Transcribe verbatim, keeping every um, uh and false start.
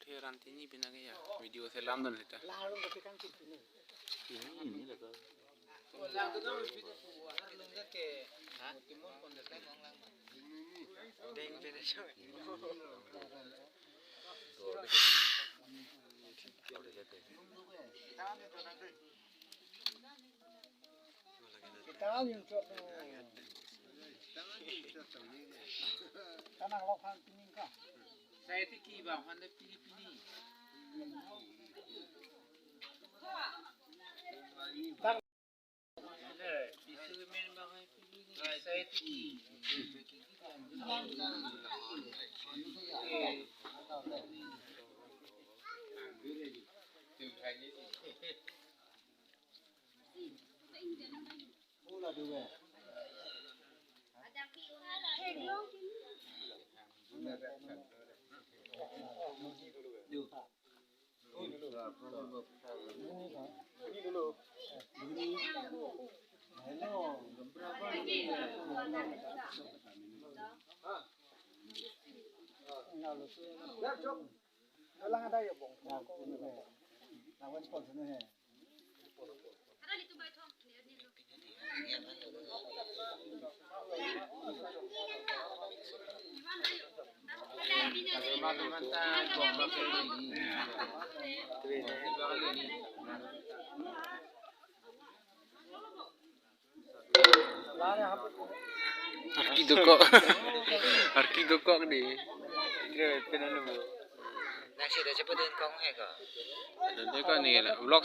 Rantini pinake ya, video selam don seta. Sai tiki ba hande pini pini. Arki dokok. Arki dokok di. Nasi dah cepat dengan kong hai ka. Dokok ni la. Vlog